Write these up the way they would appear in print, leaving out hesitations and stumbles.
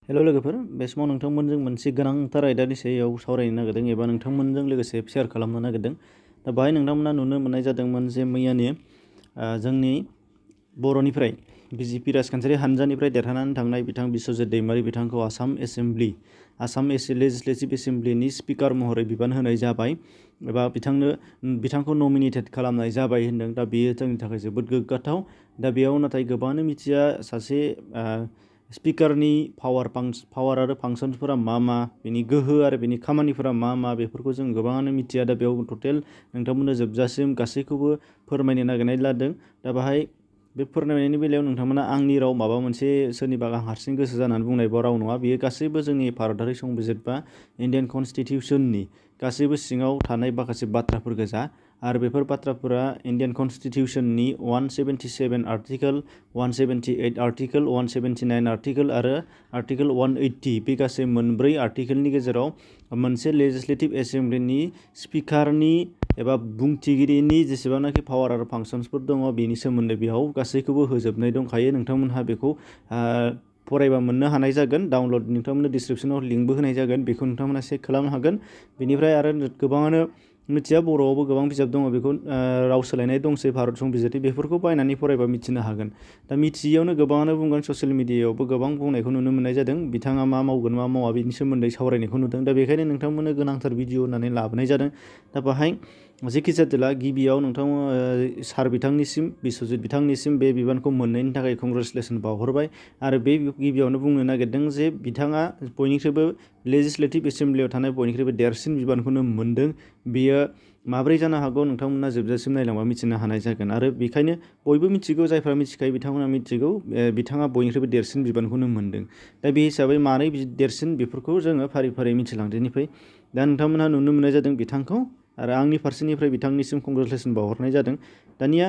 हेल' लोगोफोर, बे समाव नोंथांमोनजों मोनसे गोनांथार आयदानि सायाव सावरायनो नागिरदों एबा नोंथांमोनजों लोगोसे शेयार खालामनो नागिरदों। दा बाहाय नोंथांमोना नुनो मोननाय जादोंमोन जे मैयानि जोंनि बर'निफ्राय बिजेपि राजखान्थियारि हानजानिफ्राय देरहानानै थांनाय बिथां बिश्वजित दैमारि बिथांखौ आसाम लेजिस्लेटिभ एसेम्ब्लिनि स्पिकार महरै बिबान होनाय जाबाय एबा बिथांखौ नमिनेटेड खालामनाय जाबाय होनदों। दा बेयो जोंनि थाखाय जोबोद गोग्गाथाव। दा बेयाव नाथाय गोबाङानो मिथिया सासे स्पिकारनि पावार आरो फांसनफोरा मा बेनि गोहो आरो बेनि खामानिफोरा मा बेफोरखौ जों गोबाङानो मिथिया। दा बेयाव टटेल नोंथांमोननो जोबजासिम गासैखौबो फोरमायनो नागिरनाय लादों। दा बाहाय बे फोरमायनायनि बेलायाव नोंथांमोना आंनि राव माबा मोनसे सोरनिबा आं हारसिं गोसो जानानै बुंनायबा राव नङा। बेयो गासैबो जोंनि भारतारि संबिजित बा इन्डियान कनस्टिटिउसननि गासैबो सिङाव थानाय माखासे बाथ्राफोर गोजा। आरो बेफोर बाथ्राफोरा इन्डियान कनस्टिटिउसननि 177 आर्टिकोल, 178 आर्टिकोल, 179 आर्टिकोल आरो आर्टिकोल 180 बे गासै मोनब्रै आर्टिकोलनि गेजेराव मोनसे लेजिस्लेटिभ एसेम्ब्लिनि स्पिकारनि एबा बुंथिगिरिनि जेसेबांनाखि पावार आरो फांसन्सफोर दङ बेनि सोमोन्दै बेयाव गासैखौबो होजोबनाय दंखायो। नोंथांमोनहा बेखौ फरायबा मोननो हानाय जागोन। डाउनलड नोंथांमोननो डिसक्रिपसनाव लिंकबो होनाय जागोन, बेखौ नोंथांमोना चेक खालामनो हागोन। बेनिफ्राय आरो गोबाङानो मिथिया, बर'आवबो गोबां बिजाब दङ, बेखौ राव सोलायनाय दंसै भारत संबिजितनि, बेफोरखौ बायनानै फरायबा मिथिनो हागोन। दा मिथियैयावनो गोबाङानो बुंगोन, ससियेल मिडियायावबो गोबां बुंनायखौ नुनो मोननाय जादों, बिथाङा मा मावगोन मा मावा बेनि सोमोन्दै सावरायनायखौ नुदों। दा बेखायनो नोंथांमोननो गोनांथार भिडिअ होननानै लाबोनाय जादों। दा बाहाय जेखि जादोला गिबियाव सार बिथांनिसिम, बिश्वजित बिथांनिसिम बे बिबानखौ मोननायनि थाखाय कंग्रेचुलेसन बावहरबाय। आरो बे गिबियावनो बुंनो नागिरदों जे बिथाङा बयनिख्रुइबो लेजिस्लेटिभ एसेम्ब्लियाव थानाय बयनिख्रुइबो देरसिन बिबानखौनो मोनदों। बेयो माब्रै जानो हागौ नोंथांमोना जोबजासिम नायलांबा मिथिनो हानाय जागोन। आरो बेखायनो बयबो मिथिगौ, जायफ्रा मिथिखायो बिथांमोना मिथिगौ, बिथाङा बयनिख्रुइबो देरसिन बिबानखौनो मोनदों। दा बे हिसाबै मारै देरसिन बेफोरखौ जोङो फारि फारि मिथिलांदिनिफ्राय। दा नोंथांमोनहा नुनो मोननाय जादों बिथांखौ, आरो आंनि फारसेनिफ्राय बिथांनिसिम कंग्रेचुलेसन बावहरनाय जादों। दानिया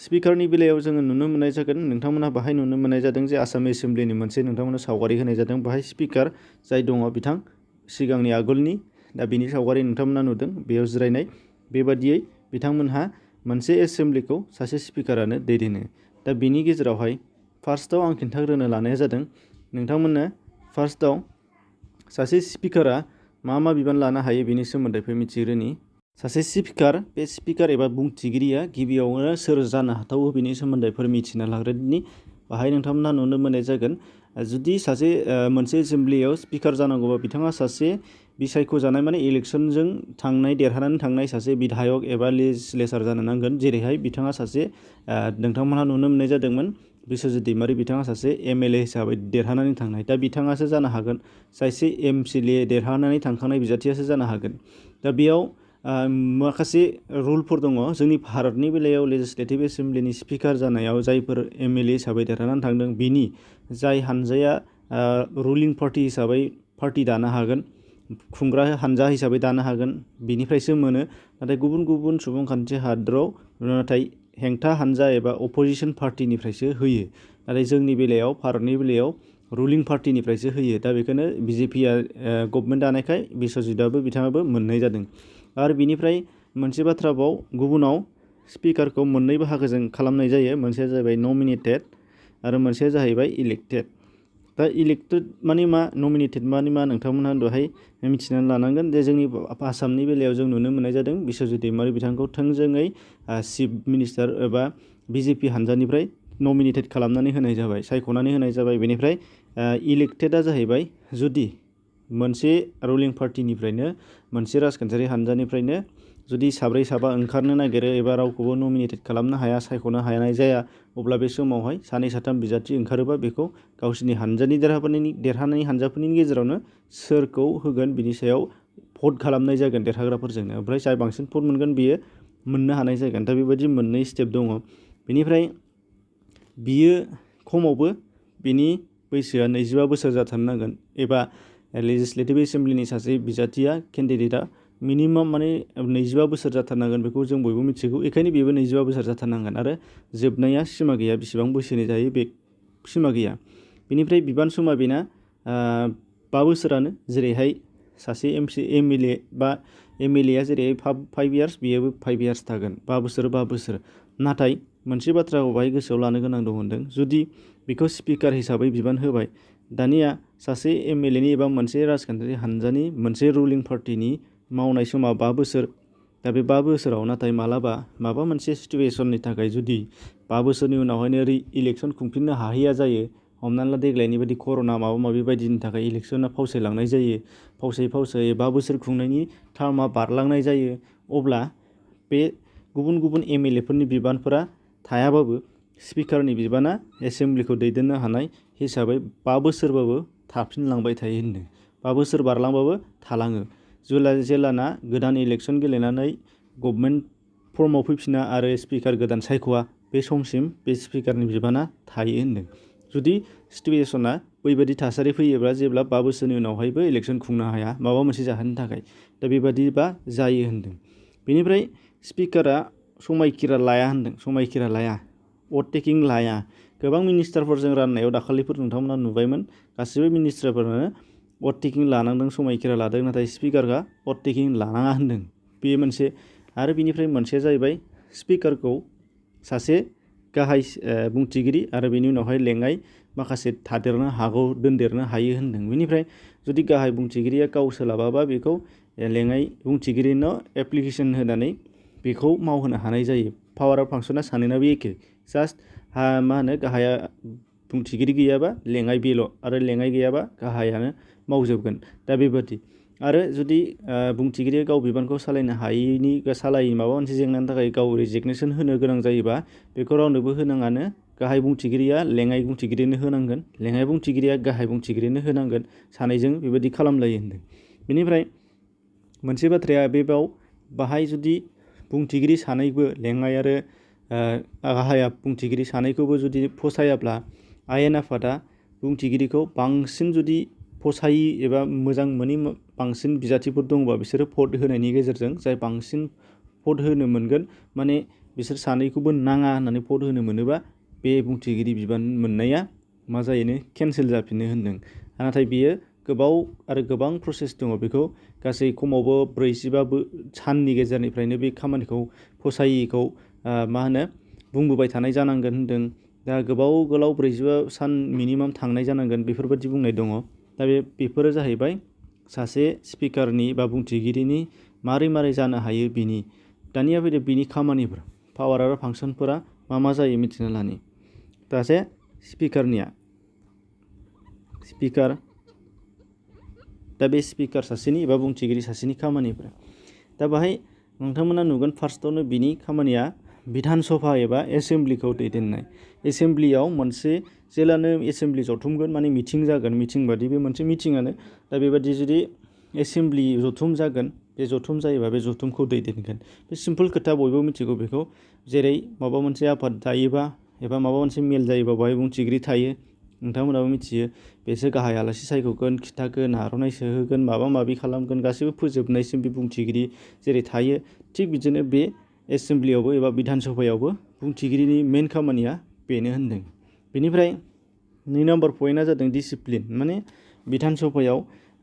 स्पिकारनि बेलायाव जोङो नुनो मोननाय जागोन, नोंथांमोनहा बाहाय नुनो मोननाय जादों जे आसाम एसेम्ब्लिनि मोनसे नोंथांमोननो सावगारि होनाय जादों। बाहाय स्पिकार जाय दङ बिथां सिगांनि आगोलनि, दा बिनि सावगारि नोंथांमोना नुदों बेयाव जिरायनाय। बेबादियै बिथांमोनहा मोनसे एसेम्ब्लिखौ सासे स्पिकारानो दैदेनो। दा बिनि गेजेरावहाय फार्स्टआव आं खिन्थाग्रोनो लानाया जादों, नोंथांमोननो फार्स्टआव सासे स्पिकारा मा बिबान लानो हायो बेनि सोमोन्दै मिथिग्रोनि। सासे स्पिकार, बे स्पिकार एबा बुंथिगिरिया गिबियावनो सोर जानो हाथावो बेनि सोमोन्दै मिथिना लाग्रोनि। बाहाय नोंथांमोनहा नुनो मोननाय जागोन, जुदि सासे मोनसे एसेम्ब्लियाव स्पिकार जानांगौबा बिथाङा सासे बिसायख'जानाय, माने इलेक्सनजों देरहानानै थांनाय सासे बिधायक एबा लेजिस्लेचार जानो नांगोन। जेरैहाय बिथाङा सासे नोंथांमोनहा नुनो मोननाय जादोंमोन, बिश्वजित दैमारि बिथाङा सासे MLA हिसाबै देरहानानै थांनाय। दा बिथाङासो जानो हागोन, सासे MCLA देरहानानै थांखांनाय बिजाथियासो जानो हागोन। दा बेयाव माखासे रुलफोर दङ। जोंनि भारतनि बेलायाव लेजिस्लेटिभ एसेम्ब्लिनि स्पिकार जानायाव जायफोर MLA हिसाबै देरहानानै थांदों, बिनि जाय हानजाया रुलिं पार्टि हिसाबै पार्टि दानो हागोन, खुंग्रा हानजा हिसाबै दानो हागोन, बिनिफ्रायसो मोनो। नाथाय गुबुन गुबुन सुबुंखान्थि हादोराव नाथाय हेंथा हानजा एबा अपोजिसन पार्टिनिफ्रायसो होयो। नाथाय जोंनि बेलायाव, भारतनि बेलायाव रुलिं पार्टिनिफ्रायसो होयो। दा बेखायनो बिजेपिया गभमेन्ट दानायखाय बिथाङाबो मोननाय जादों। आरो बिनिफ्राय मोनसे बाथ्राबाव, गुबुनाव स्पिकारखौ मोननै बाहागोजों खालामनाय जायो। मोनसेया जाहैबाय नमिनेटेड आरो मोनसेया जाहैबाय इलेक्टेड। दा इलेक्टेड माने मा, नमिनेटेड माने मा, नोंथांमोनहा दहाय मिथिनानै लानांगोन। जे जोंनि आसामनि बेलायाव जों नुनो मोननाय जादों, बिश्वजित दैमारि बिथांखौ थोंजोङै चिफ मिनिस्टार एबा बिजेपि हानजानिफ्राय नमिनेटेड खालामनानै होनाय जाबाय, सायख'नानै होनाय जाबाय। बेनिफ्राय इलेक्टेडआ जाहैबाय, जुदि मोनसे रुलिं पार्टिनिफ्रायनो, मोनसे राजखान्थियारि हानजानिफ्रायनो जुदि साब्रै साबा ओंखारनो नागिरो एबा रावखौबो नमिनेटेड खालामनो हाया, सायख'नो हानाय जाया, अब्ला बे समावहाय सानै साथाम बिजाथि ओंखारोबा बेखौ गावसोरनि हानजानि देरहानाय हानजाफोरनि गेजेरावनो सोरखौ होगोन बिनि सायाव भट खालामनाय जागोन देरहाग्राफोरजोंनो। ओमफ्राय जाय बांसिन भट मोनगोन बियो मोननो हानाय जागोन। दा बेबायदि मोननै स्टेप दङ। बेनिफ्राय बियो खमावबो बिनि बैसोआ 25 बोसोर जाथारनांगोन, एबा लेजिस्लेटिभ एसेम्ब्लिनि सासे बिजाथिया, केन्डिडेटआ मिनिमाम माने 25 बोसोर जाथारनांगोन। बेखौ जों बयबो मिथिगौ। बेखायनो बेबो 25 बोसोर जाथारनांगोन। आरो जोबनाया सिमा गैया, बेसेबां बैसोनि जायो बे सिमा गैया। बेनिफ्राय बिबान समा बेना 5 बोसोरानो। जेरैहाय सासे MLA बा MLAया जेरैहाय 5 इयार्स, बेयोबो 5 इयार्स थागोन, 5 बोसोर। नाथाय मोनसे बाथ्राखौ बाहाय गोसोआव लानो गोनां दं होनदों, जुदि बेखौ स्पिकार हिसाबै बिबान होबाय, दानिया सासे MLA नि एबा मोनसे राजखान्थियारि हानजानि मोनसे रुलिं पार्टिनि मावनाय समा 5 बोसोर। दा बे 5 बोसोराव नाथाय माबा मोनसे सिटुएसननि थाखाय जुदि 5 बोसोरनि उनावहायनो इलेक्सन खुंफिननो हाहैया जायो, हमनानै ला देग्लायनि बायदि कर'ना माबा माबि बायदिनि थाखाय इलेक्सना फावसायलांनाय जायो, फावसायै 5 बोसोर खुंनायनि टार्मा बारलांनाय जायो, अब्ला बे गुबुन MLA फोरनि बिबानफोरा थायाबाबो स्पिकारनि बिबाना एसेम्ब्लिखौ दैदेननो हानाय हिसाबै 5 बोसोरबाबो थाफिनलांबाय थायो होनदों। 5 बोसोर बारलांबाबो थालाङो। जेलाना गोदान इलेक्सन गेलेनानै गभर्नमेन्ट फर्माव फैफिना आरो स्पिकार गोदान सायख'वा, बे समसिम बे स्पिकारनि बिबाना थायो होनदों। जुदि सिटुएसना बैबायदि थासारि फैयोब्ला जेब्ला 5 बोसोरनि उनावहायबो इलेक्सन खुंनो हाया माबा मोनसे जाहोननि थाखाय, दा बेबादिबा जायो होनदों। बेनिफ्राय स्पिकारा समायखिरा लाया होनदों, समायखिरा लाया, अथ टेकिं लाया। गोबां मिनिस्टारफोरजों राननायाव दाखालिफोर नोंथांमोना नुबायमोन, गासिबो मिनिस्टारफोरानो अथ टेकिं लानांदों, समायखिरा लादों, नाथाय स्पिकारआ अथ टेकिं लानाङा होनदों। बे मोनसे। आरो बिनिफ्राय मोनसेया जाहैबाय स्पिकारखौ सासे गाहाय बुंथिगिरि आरो बेनि उनावहाय लेङाइ माखासे थादेरनो हागौ, दोनदेरनो हायो होनदों। बेनिफ्राय जुदि गाहाय बुंथिगिरिया गाव सोलाबाबा बेखौ लेङाइ बुंथिगिरिनो एप्लिकेसन होनानै बेखौ मावहोनो हानाय जायो। पावार अफ फांसना सानैनाबो एखे, जास्ट गाहाया बुंथिगिरि गैयाबा लेङाइ बेल', आरो लेङाइ गैयाबा गाहायानो मावजोबगोन। दा बेबादि। आरो जुदि बुंथिगिरिया गाव बिबानखौ सालायनो हायैनि माबा मोनसे जेंनानि थाखाय गाव रेजिगनेसन होनो गोनां जायोबा बेखौ रावनोबो होनाङानो, गाहाय बुंथिगिरिया लेङाइ बुंथिगिरिनो होनांगोन, लेङाइ बुंथिगिरिया गाहाय बुंथिगिरिनो होनांगोन, सानैजों बेबायदि खालामलायो होनदों। बेनिफ्राय मोनसे बाथ्राया बाहाय जुदि बुंथिगिरि सानैबो लेङाइ आरो गाहाय बुंथिगिरि सानैखौबो जुदि फसायाब्ला आयेन आफादा बुंथिगिरिखौ बांसिन जुदि फसायि एबा मोजां मोनि बांसिन बिजाथिफोर दङबा बिसोरो भट होनायनि गेजेरजों जाय बांसिन भट होनो मोनगोन, माने बिसोर सानैखौबो नाङा होननानै भट होनो मोनोबा बे बुंथिगिरि बिबान मोननाया मा जायोनो केन्सेल जाफिनो होनदों। नाथाय बियो गोबां प्रसेस दङ, बेखौ गासै खमावबो 45 साननि गेजेरनिफ्रायनो बे खामानिखौ फसायिखौ बुंबोबाय थानाय जानांगोन होनदों। दा गोलाव 45 सान मिनिमाम थांनाय जानांगोन, बेफोरबायदि बुंनाय दङ। दा बेफोरो जाहैबाय सासे स्पिकारनि बा बुंथिगिरिनि मारै जानो हायो बिनि। दानिया फैदो बिनि खामानिफोर, पावार आरो फांसनफोरा मा जायो मिथिना लानि। दासे दा बे स्पिकार सासेनि एबा बुंथिगिरि सासेनि खामानिफोरा, दा बाहाय नोंथांमोना नुगोन फार्स्टआवनो बिनि खामानिया बिधान सभा एबा एसेम्ब्लिखौ दैदेननाय। एसेम्ब्लियाव मोनसे जेलानो एसेम्ब्लि जथुमगोन, माने मिथिं जागोन, मिथिं बादि बे मोनसे मिथिङानो। दा बेबादि जुदि एसेम्ब्लि जथुम जागोन, बे जथुम जायोबा बे जथुमखौ दैदेनगोन। बे सिम्पोल खोथा, बयबो मिथिगौ बेखौ। जेरै माबा मोनसे आफाद जायोबा एबा माबा मोनसे मेल जायोबा बेवहाय बुंथिगिरि थायो, नोंथांमोनाबो मिथियो। बेसोर गाहाय आलासि सायख'गोन, खिथागोन, आर'नाइ सोहोगोन, माबा माबि खालामगोन, गासैबो फोजोबनायसिम बे बुंथिगिरि जेरै थायो, थिग बिदिनो बे एसेम्ब्लियावबो एबा बिधान सभायावबो बुंथिगिरिनि मेन खामानिया बेनो होनदों। बेनिफ्राय 2 नाम्बार पइन्टआ जादों डिसिप्लिन। माने बिधान सभायाव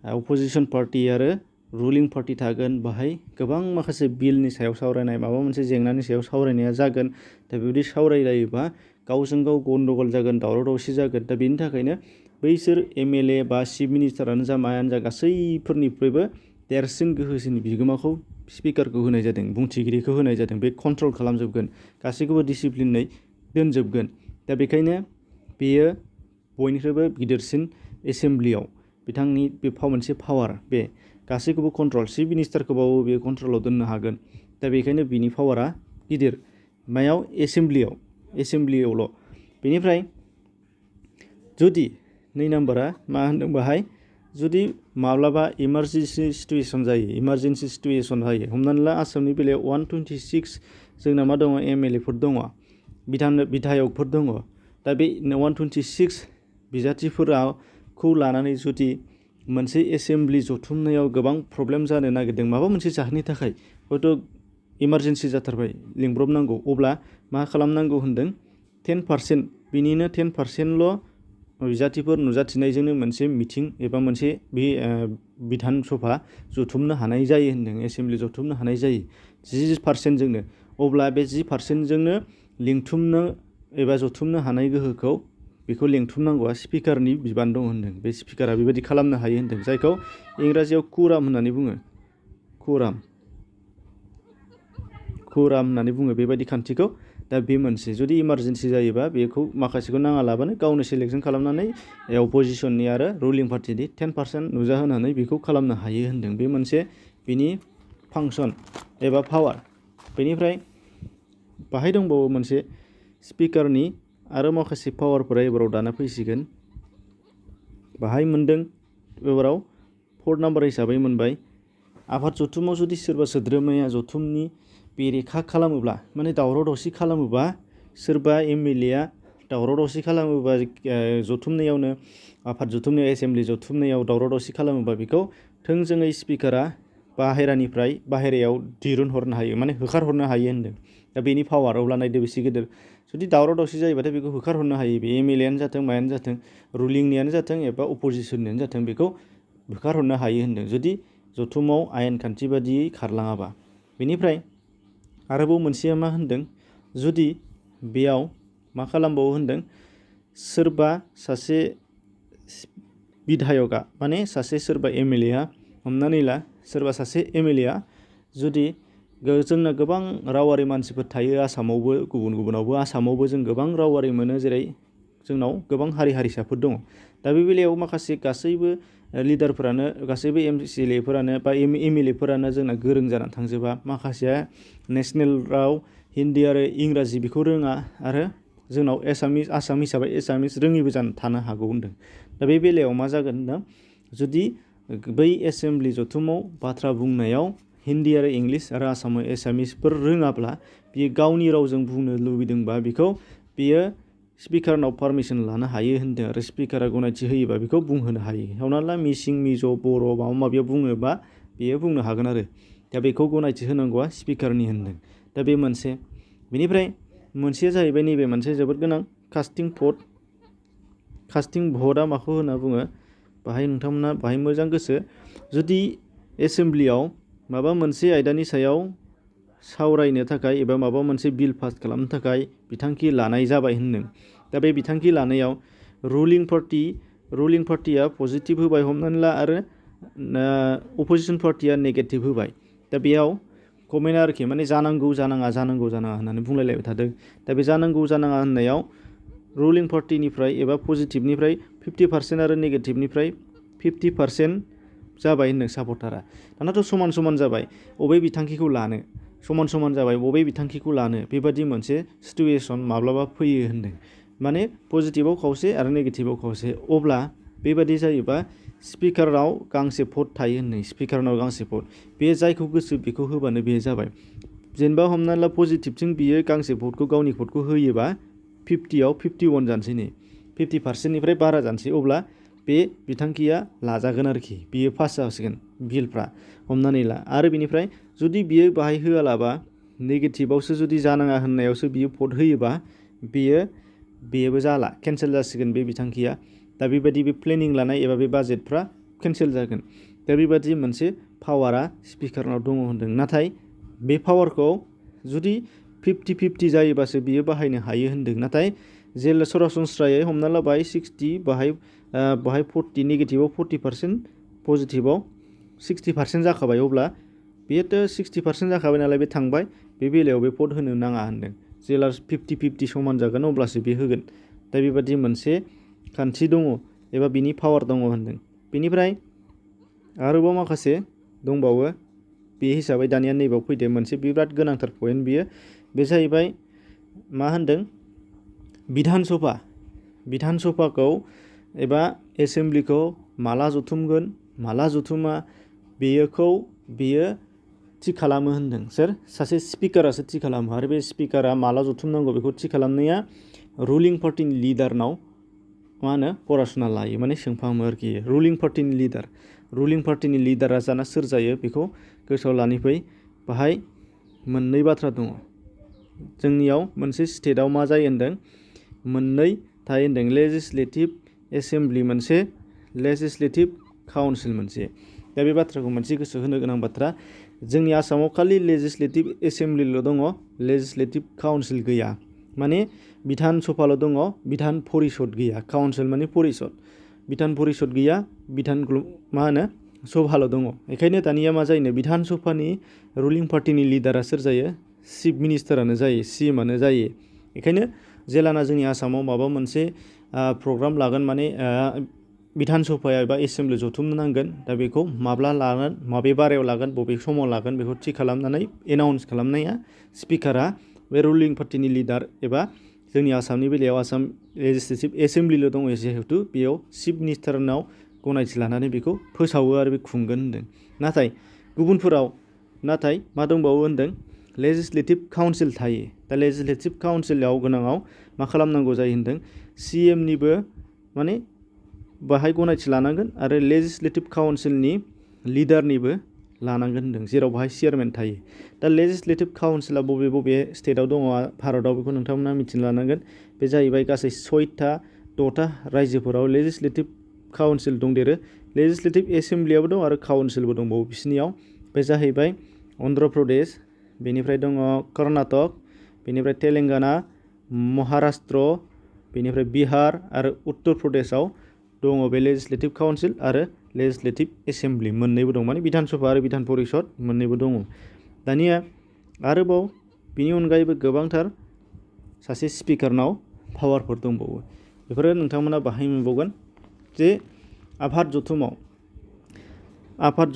अपोजिसन पार्टि आरो रुलिं पार्टि थागोन, बाहाय गोबां माखासे बिलनि सायाव सावरायनाय, माबा मोनसे जेंनानि सायाव सावरायनाया जागोन। दा बेबायदि सावरायलायोबा गावजों गाव गन्दगल जागोन, दावराव दावसि जागोन। दा बेनि थाखायनो बैसोर MLA बा चिफ मिनिस्टारानो जा मायानो जा गासैफोरनिफ्रायबो देरसिन गोहोसिन बिगोमाखौ स्पिकारखौ होनाय जादों, बुंथिगिरिखौ होनाय जादों। बे कन्ट्रल खालामजोबगोन, गासैखौबो डिसिप्लिनै दोनजोबगोन। दा बेखायनो बेयो बयनिख्रुइबो गिदिरसिन एसेम्ब्लियाव बिथांनि बे मोनसे पावार, बे गासैखौबो कन्ट्रल, चिफ मिनिस्टारखौबाबो बे कन्ट्रलाव दोननो हागोन। दा बेखायनो बिनि पावारा गिदिर। मायाव? एसेम्ब्लियावल'। बेनिफ्राय जुदि 2 नाम्बारा मा होनदों बाहाय, जुदि माब्लाबा इमारजेन्सि सिटुएसन जायो, हमनानै ला आसामनि बेलायाव 126 जोंना मा दङ, MLA फोर दङ, बिधायकफोर दङ। दा बे 126 बिजाथिफोरखौ लानानै जुदि मोनसे एसेम्ब्लि जथुमनायाव गोबां प्रब्लेम जानो नागिरदों, माबा मोनसे जाहोननि थाखाय हयथ' इमारजेन्सि जाथारबाय, लिंब्रबनांगौ, अब्ला मा खालामनांगौ होनदों, 10%, बिनिनो 10%ल' बिजाथिफोर नुजाथिनायजोंनो मोनसे मिथिं एबा मोनसे बिधान सभा जथुमनो हानाय जायो होनदों, एसेम्ब्लि जथुमनो हानाय जायो 10% अब्ला बे 10% लिंथुमनो एबा जथुमनो हानाय गोहोखौ बेखौ लेंथुमनांगौआ स्पिकारनि बिबान दं होनदों। बे स्पिकारा बेबायदि खालामनो हायो होनदों, जायखौ इंराजियाव कुराम होननानै बुङो। कुराम होननानै बुङो बेबायदि खान्थिखौ। दा बे मोनसे जुदि इमारजेन्सि जायोबा बेखौ माखासेखौ नाङा लाबानो गावनो सिलेक्सन खालामनानै अपोजिसननि आरो रुलिं पार्टिनि 10% नुजाहोनानै बेखौ खालामनो हायो होनदों। बे मोनसे बिनि फांसन एबा पावार। बेनिफ्राय बाहाय दंबावो मोनसे स्पिकारनि आरो माखासे पावारफोरा एबाराव दाना फैसिगोन। बाहाय मोनदों एबाराव 4 नाम्बार हिसाबै मोनबाय। आफाद जथुमाव जुदि सोरबा सोद्रोमाया जथुमनि बेरेखा खालामोब्ला, माने दावराव दावसि खालामोबा, सोरबा एमएलएआ दावराव दावसि खालामोबा जथुमनायावनो, आफाद जथुमनायाव, एसेम्बलि जथुमनायाव दावराव दावसि खालामोबा बेखौ थोंजोङै स्पिकारा बाहेरायाव दिरुन हरनो हायो, माने होखारहरनो हायो होनदों। दा बेनि पावार, अब्ला नायदो बेसे गिदिर। जुदि दावराव दावसि जायोबाथाय बेखौ होखारहरनो हायो। बे एमएलएआनो जाथों, मायानो जाथों, रुलिंनियानो जाथों एबा अपोजिसननियानो जाथों, बेखौ होखारहरनो हायो होनदों, जुदि जथुमाव आयेन खान्थि बादियै खारलाङाबा। बेनिफ्राय आरोबाव मोनसेया मा होनदों, जुदि बेयाव मा खालामबावो होनदों, सोरबा सासे बिधायकआ, माने सोरबा एमएलएआ, हमनानै ला सोरबा सासे एमएलएआ, जुदि जोंना गोबां रावारि मानसिफोर थायो आसामावबो, गुबुनावबो। आसामावबो जों गोबां रावारि मोनो, जेरै जोंनाव गोबां हारि हारिसाफोर दङ। दा बे बेलायाव माखासे गासैबो लिडारफोरानो, गासैबो एमसिएलएफोरानो बा एमएलएफोरानो जोंना गोरों जानानै थांजोबा। माखासेया नेसनेल राव हिन्दी आरो इंराजि बेखौ रोङा, आरो जोंनाव आसाम हिसाबै एसामिस रोङिबो थानो हागौ होनदों। दा बे बेलायाव मा जागोन होनदों, जुदि बै एसेम्बलि जथुमाव बाथ्रा बुंनायाव हिन्दी आरो इंलिस आरो आसामाव एसामिसफोर रोङाब्ला, बियो गावनि रावजों बुंनो लुबैदोंबा बियो स्पिकारनाव पारमिसन लानो हायो होनदों, आरो स्पिकारा गनायथि होयोबा बेखौ बुंहोनो हायो। हमना ला मिसिं, मिज', बर' माबा माबियाव बुङोबा बेयो बुंनो हागोन आरो। दा बेखौ गनायथि होनांगौआ स्पिकारनि होनदों। दा बे मोनसे। बेनिफ्राय मोनसेया जाहैबाय नैबे मोनसे जोबोद गोनां, कास्टिं भट। कास्टिं भटआ माखौ होनना बुङो, बाहाय नोंथांमोना बाहाय मोजां गोसो। जुदि एसेम्बलियाव माबा मोनसे आयदानि सायाव सावरायनो थाखाय एबा माबा मोनसे बिल पास खालामनो थाखाय बिथांखि लानाय जाबाय होनदों। दा बे बिथांखि लानायाव रुलिं पार्टिया पजिटिभ होबाय हमनानै ला, आरो अपोजिसन पार्टिया नेगेटिभ होबाय। दा बेयाव कमेन्टआ आरोखि, माने जानांगौ जानाङा होननानै बुंलायलायबाय थादों। दा बे जानांगौ जानाङा होननायाव रुलिं पार्टिनिफ्राय एबा पजिटिभनिफ्राय 50% आरो नेगेटिभनिफ्राय 50% जाबाय होनदों सापर्टारा। दानाथ' समान समान जाबाय, बबे बिथांखिखौ लानो, समान जाबाय बबे बिथांखिखौ लानो, बेबादि मोनसे सिटुएसन माब्लाबा फैयो होनदों। माने पजिटिभाव खावसे आरो नेगेटिभाव खावसे। अब्ला बेबादि जायोबा स्पिकारनाव गांसे भट थायो होनदों, स्पिकारनाव गांसे भट। बे जायखौ गोसो बेखौ होबानो बे जाबाय। जेनेबा हमना ला पजिटिभथिं बियो गांसे भटखौ, गावनि भटखौ होयोबा 50आव 51 जानोसै, नै 50%निफ्राय बारा जानोसै। अब्ला बे बिथांखिया लाजागोन आरोखि, बियो पास जासिगोन बिलफ्रा, हमनानै ला। आरो बिनिफ्राय जुदि बियो बाहाय होआलाबा, नेगेटिभावसो जुदि जानाङा होननायावसो बियो भट होयोबा, बेबो जाला, केन्सेल जासिगोन बे बिथांखिया। दा बेबायदि बे प्लेनिं लानाय एबा बे बाजेटफ्रा केन्सेल जागोन। दा बेबादि मोनसे पावारा स्पिकारनाव दङ होनदों। नाथाय बे पावारखौ जुदि 50-50 जायोबासो बियो बाहायनो हायो होनदों। नाथाय जेला सरासनस्रायै हमना ला बाहाय 60, बाहाय 40, नेगेटिभाव 40%, पजिटिभाव 60% जाखाबाय। अब्ला बेथ' 60% जाखाबाय नालाय, बे थांबाय। बे बेलायाव बे भट होनो नाङा होनदों। जेला 50-50 समान जागोन अब्लासो बे होगोन। दा बेबादि मोनसे खान्थि दङ एबा बिनि पावार दङ होनदों। बेनिफ्राय आरोबाव माखासे दंबावो। बे हिसाबै दानिया नैबाव फैदो मोनसे बिराद गोनांथार पइन्ट, बे जाहैबाय मा होनदों, बिधान सभाखौ एबा एसेम्बलिखौ माला जथुमगोन, माला जथुमा, बियो थि खालामो होनदों। सोर? सासे स्पिकारासो थि खालामो। आरो बे स्पिकारा माला जथुमनांगौ बेखौ थि खालामनाया रुलिं पार्टिनि लिडारनाव मा होनो परासुना लायो, माने सोंफामो आरोखि। रुलिं पार्टिनि लिडारा जाना सोर जायो बेखौ गोसोआव लानि फै। बाहाय मोननै बाथ्रा दङ। जोंनियाव मोनसे स्टेटआव मा जायो होनदों, मोननै थायो होनदों, लेजिस्लेटिभ एसेम्बलि मोनसे, लेजिस्लेटिभ काउन्सिल मोनसे। दा बे बाथ्राखौ मोनसे गोसो होनो गोनां बाथ्रा, जोंनि आसामाव खालि लेजिस्लेटिभ एसेम्बलिल' दङ, लेजिस्लेटिभ काउन्सिल गैया। माने बिधान सभाल' दङ बिधान परिषद गैया काउन्सिल माने परिषद बिधान परिषद गैया बिधान मा होनो सभाल' दङ बेखायनो दानिया मा जायोनो बिधान सभानि रुलिं पार्टिनि लिडारा सोर जायो चिफ मिनिस्टारानो जायो सिएमआनो जायो बेखायनो जेलाना जोंनि आसामाव माबा मोनसे प्रग्राम लागोन माने बिधान सभाया एबा एसेम्बलि जथुम नांगोन दा बेखौ माब्ला लागोन माबे बारायाव लागोन बबे समाव लागोन बेखौ थि खालामनानै एनाउन्स खालामनाया स्पिकारा बे रुलिं पार्टिनि लिडार एबा जोंनि आसामनि बेलायाव आसाम लेजिस्लेटिभ एसेम्बलिल' दङ जिहेतु बेयाव चिफ मिनिस्टारनाव गनायथि लानानै बेखौ फोसावो आरो बे खुंगोन होनदों नाथाय गुबुनफोराव मा दंबावो होनदों लेजिस्लेटिभ काउन्सिल थायो दा लेजिस्लेटिभ काउन्सिलाव गोनाङाव मा खालामनांगौ जायो होनदों सिएमनिबो माने बाहाय गनायथि लानांगोन आरो लेजिस्लेटिभ काउन्सिलनि लिडारनिबो लानांगोन होनदों जेराव बाहाय चेयारमेन थायो दा लेजिस्लेटिभ काउन्सिला बबे स्टेटआव दङ भारतआव बेखौ नोंथांमोना मिथिना लानांगोन बे जाहैबाय गासै 6टा रायजोफोराव लेजिस्लेटिभ काउन्सिल दंदेरो लेजिस्लेटिभ एसेम्बलियाबो दं आरो काउन्सिलबो दंबावो बिसोरनियाव बे जाहैबाय अन्ध्र प्रदेश बेनिफ्राय दङ कर्नाटक बेनिफ्राय तेलेंगाना महाराष्ट्र बेनिफ्राय बिहार आरो उत्तर प्रदेशआव दङ बे लेजिस्लेटिभ काउन्सिल आरो लेजिस्लेटिभ एसेम्बलि मोननैबो दं माने बिधान सभा आरो बिधान परिषद मोननैबो दङ दानिया आरोबाव बिनि अनगायैबो गोबांथार सासे स्पिकारनाव पावारफोर दंबावो बेफोरो नोंथांमोना बाहाय मोनबावगोन जे आफाद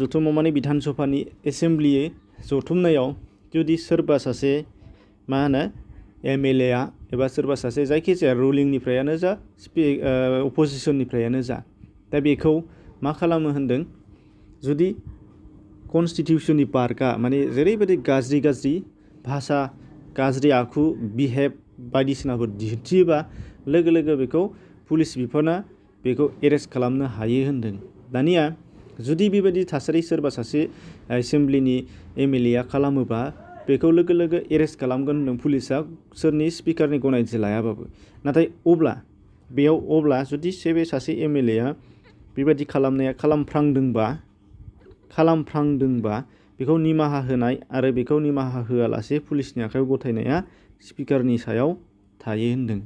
जथुमाव माने बिधान सभानि एसेम्बलि जथुमनायाव जुदि सोरबा सासे मा होनो एमएलए आ एबा सोरबा सासे जायखिजाया रुलिंनिफ्रायानो जा अपोजिसननिफ्रायानो जा दा बेखौ मा खालामो होनदों जुदि कनस्टिटिउसननि बारगा माने जेरैबायदि गाज्रि भाषा गाज्रि आखु बिहेभ बायदिसिनाफोर दिन्थियोबा लोगो लोगो बेखौ पुलिस बिफाना बेखौ एरेस्ट खालामनो हायो होनदों दानिया जुदि बेबायदि थासारि सोरबा सासे एसेम्बलिनि एमएलए आ खालामोबा बेखौ लोगो लोगो एरेस्ट खालामगोन होनदों पुलिसा सोरनि स्पिकारनि गनायथि लायाबाबो नाथाय अब्ला जुदि सासे एमएलए आ बेबायदि खालामफ्रांदोंबा बेखौ निमाहा होनाय आरो बेखौ निमाहा होआलासे पुलिसनि आखायाव गथायनाया स्पिकारनि सायाव थायो होनदों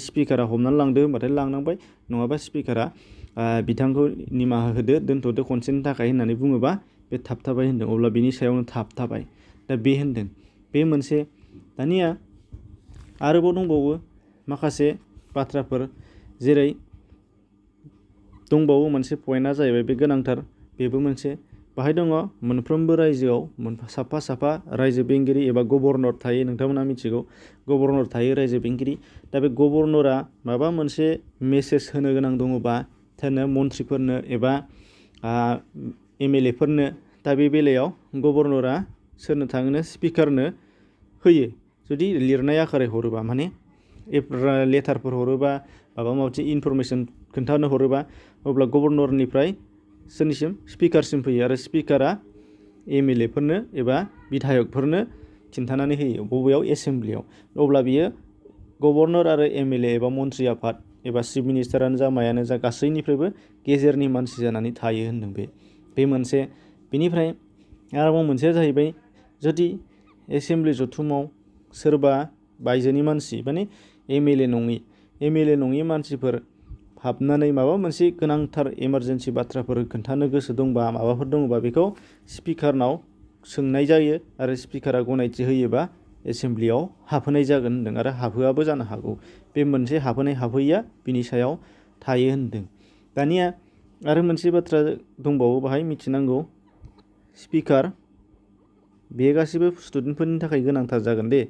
स्पिकारा हमनानै लांदो होनबाथाय लांनांबाय नङाबा स्पिकारा बिथांखौ निमाहा होदो दोनथ'दो खनसेनि थाखाय होननानै बुङोबा बे थाबथाबाय होनदों अब्ला बिनि सायावनो थाबथाबाय दा बे होनदों बे मोनसे दानिया आरोबाव दंबावो माखासे बाथ्राफोर जेरै दंबावो मोनसे पइन्टआ जाहैबाय बे गोनांथार बेबो मोनसे बाहाय दङ मोनफ्रोमबो रायजोआव साफा रायजो बेंगिरि एबा गभर्नर थायो नोंथांमोना मिथिगौ गभर्नर थायो रायजो बेंगिरि दा बे गभर्नरा माबा मोनसे मेसेज होनो गोनां दङबा मन्थ्रिफोरनो एबा एमएलए फोरनो दा बे बेलायाव गभर्नरा सोरनो थाङोनो स्पिकारनो होयो जुदि लिरनाय आखारै हरोबा माने लेटारफोर हरोबा माबा मोनसे इनफरमेसन खोन्थानो हरोबा अब्ला गभर्नरनिफ्राय सोरनिसिम स्पिकारसिम फैयो आरो स्पिकारा एमएलए फोरनो एबा बिधायकफोरनो खिन्थानानै होयो बबेयाव एसेम्बलियाव अब्ला बियो गभर्नर आरो एमएलए एबा मन्थ्रि आफाद एबा चिफ मिनिस्टारानो जा मायानो जा गासैनिफ्रायबो गेजेरनि मानसि जानानै थायो होनदों बे मोनसे बेनिफ्राय आरोबाव मोनसेया जाहैबाय जुदि एसेम्बलि जथुमाव सोरबा बायजोनि मानसि माने एमएलए नङि मानसिफोर हाबनानै माबा मोनसे गोनांथार इमारजेन्सि बाथ्राफोर खोन्थानो गोसो दंबा माबाफोर दङबा बेखौ स्पिकारनाव सोंनाय जायो आरो स्पिकारा गनायथि होयोबा एसेम्बलियाव हाबहोनाय जागोन होनदों आरो हाबहोआबो जानो हागौ बे मोनसे हाबहैया बिनि सायाव थायो होनदों दानिया आरो मोनसे बाथ्रा दंबावो बाहाय मिथिनांगौ स्पिकार बे गासिबो स्टुडेन्टफोरनि थाखाय गोनांथार जागोन दे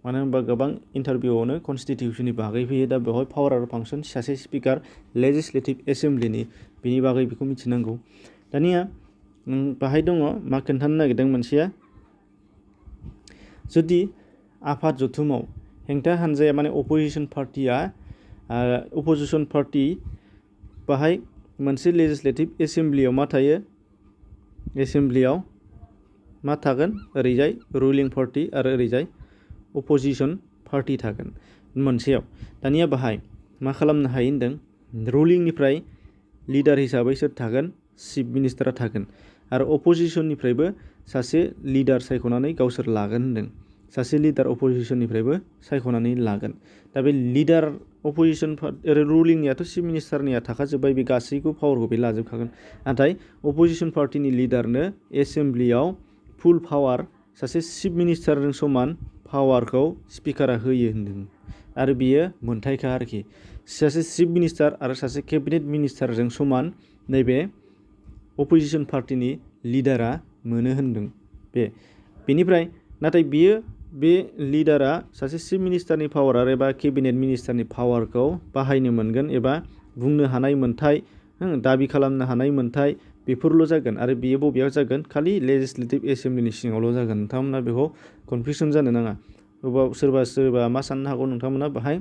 मानो होनबा गोबां इन्टारभिउआवनो कनस्टिटिउसननि बागै फैयो दा बेवहाय पावार आरो फांसन सासे स्पिकार लेजिस्लेटिभ एसेम्बलिनि बेनि बागै बेखौ मिथिनांगौ दानिया बाहाय दङ मा खोन्थानो नागिरदों मोनसेया जुदि आफाद जथुमाव हेंथा हानजाया माने अपोजिसन पार्टि बाहाय मोनसे लेजिस्लेटिभ एसेम्बलियाव मा थायो एसेम्बलियाव मा थागोन ओरैजाय रुलिं पार्टि आरो ओरैजाय अपोजिसन पार्टि थागोन मोनसेयाव दानिया बाहाय मा खालामनो हायो होनदों रुलिंनिफ्राय लिडार हिसाबै सोर थागोन चिफ मिनिस्टारा थागोन आरो अपोजिसननिफ्रायबो सासे लिडार सायख'नानै गावसोर लागोन होनदों सासे लिडार अपोजिशननिफ्रायबो सायख'नानै लागोन। दा बे लिडार अपोजिशन रुलिंनियाथ' चिफ मिनिस्टारनिया थाखाजोब्बाय, बे गासैखौ पावारखौ बे लाजोबखागोन। नाथाय अपोजिशन पार्टिनि लिडारनो एसेम्ब्लियाव फुल पावार सासे चिफ मिनिस्टारजों समान पावारखौ स्पिकारा होयो होन्दों। आरो बियो मोनथायखा आरोखि, सासे चिफ मिनिस्टार आरो सासे केबिनेट मिनिस्टारजों समान नैबे अपोजिशन पार्टिनि लिडारा मोनो होन्दों। बेनिफ्राय नाथाय बियो बे लिडारा सासे चिफ मिनिस्टारनि पावार एबा केबिनेट मिनिस्टारनि पावारखौ बाहायनो मोनगोन एबा बुंनो हानाय मोन्थाय, दाबि खालामनो हानाय मोन्थाय बेफोरल' जागोन। आरो बेयो बबेयाव जागोन? खालि लेजिस्लेटिभ एसेम्ब्लिनि सिङावल' जागोन। नोंथांमोना बेखौ कनफिउसन जानो नाङा। सोरबा मा साननो हागौ नोंथांमोना बाहाय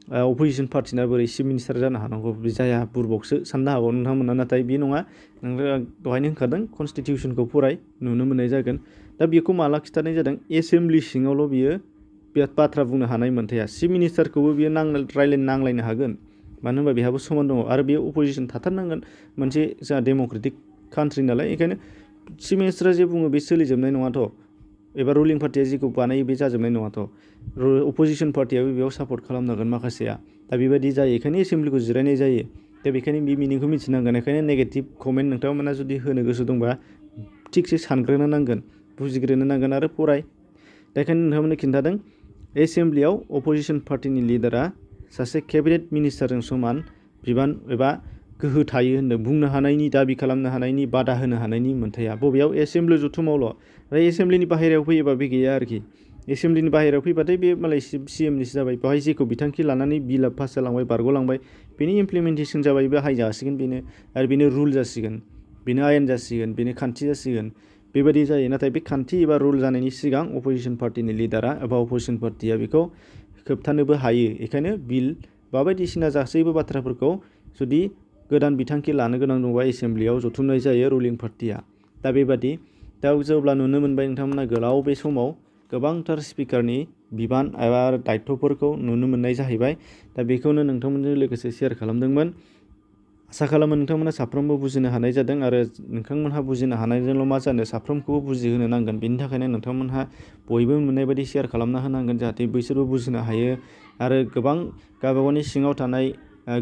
अपोजिशन पार्टिना बोरै चिफ मिनिस्टार जानो हानांगौ, बे जाया बुरबकसो साननो हागौ नोंथांमोना। नाथाय बे नङा, नोंथाङा दहायनो होनखादों कनस्टिटिउसनखौ फराय, नुनो मोननाय जागोन। दा बेखौ माला खिथानाय जादों? एसेम्ब्लि सिङावल' बियो बे बाथ्रा बुंनो हानाय मोन्थाया। चिफ मिनिस्टारखौबो बियो नांलायनो हागोन, मानो होनबा बेहाबो समान दङ। आरो बेयो अपोजिशन थाथारनांगोन, मोनसे जोंहा डेम'क्रेटिक कान्ट्रि नालाय। ओंखायनो चिफ मिनिस्टारा जे बुङो बे सोलिजोबनाय नङाथ', एबा रुलिं पार्टिया जेखौ बानायो बे जाजोबनाय नङाथ'। अपोजिशन पार्टियाबो बेयाव सापर्ट खालामनांगोन माखासेया। दा बेबायदि जायो, बेखायनो एसेम्ब्लिखौ जिरायनाय जायो। दा बेखायनो बे मिनिंखौ मिथिनांगोन। बेखायनो नेगेटिभ कमेन्ट नोंथांमोना जुदि होनो गोसो दंबा थिगसे सानग्रोनो नांगोन, बुजिग्रोनो नांगोन आरो फराय। दा बेखायनो नोंथांमोननो खिन्थादों एसेम्ब्लियाव अपोजिशन पार्टिनि लिडारा सासे केबिनेट मिनिस्टारजों समान बिबान एबा गोहो थायो होन्दों, बुंनो हानायनि, दाबि खालामनो हानायनि, बादा होनो हानायनि मोन्थाया। बबेयाव? एसेम्ब्लि जथुमावल'। आरो एसेम्ब्लिनि बाहेरायाव फैयोबा बे गैया आरोखि। एसेम्ब्लिनि बाहेरायाव फैबाथाय बे मालाय CMनिसो जाबाय। बेवहाय जेखौ बिथांखि लानानै बिलआ पास जालांबाय, बारग'लांबाय, बेनि इमप्लिमेन्टेसन जाबाय, बाहाय जासिगोन बेनो। आरो बेनो रुल जासिगोन, बेनो आयेन जासिगोन, बेनो खान्थि जासिगोन। बेबायदि जायो। नाथाय बे खान्थि एबा रुल जानायनि सिगां अपोजिशन पार्टिनि लिडारा एबा अपोजिशन पार्टिया बेखौ होबथानोबो हायो। बेखायनो बिल बा बायदिसिना गासैबो बाथ्राफोरखौ जुदि गोदान बिथांखि लानो गोनां दंबा एसेम्ब्लियाव जथुमनाय जायो रुलिं पार्टिया। दा बेबादि दा जेब्ला नुनो मोनबाय नोंथांमोना गोलाव बे समाव गोबांथार स्पिकारनि बिबान एबा दायित्वफोरखौ नुनो मोननाय जाहैबाय। दा बेखौनो नोंथांमोनजों लोगोसे शेयार खालामदोंमोन। आसा खालामो नोंथांमोना साफ्रोमबो बुजिनो हानाय जादों। आरो नोंथांमोनहा बुजिनो हानायजोंल' मा जानो, साफ्रोमखौबो बुजिहोनो नांगोन। बेनि थाखायनो नोंथांमोनहा बयबो मोननाय बायदि शेयार खालामना होनांगोन, जाहाथे बैसोरबो बुजिनो हायो। आरो गोबां गावबागावनि सिङाव थानाय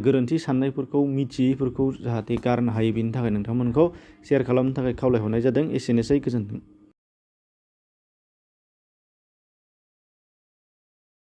गोरोन्थि साननायफोरखौ, मिथियैफोरखौ जाहाथे गारनो हायो। बेनि थाखाय नोंथांमोनखौ शेयार खालामनो थाखाय खावलायहरनाय जादों। एसेनोसै, गोजोन्थों।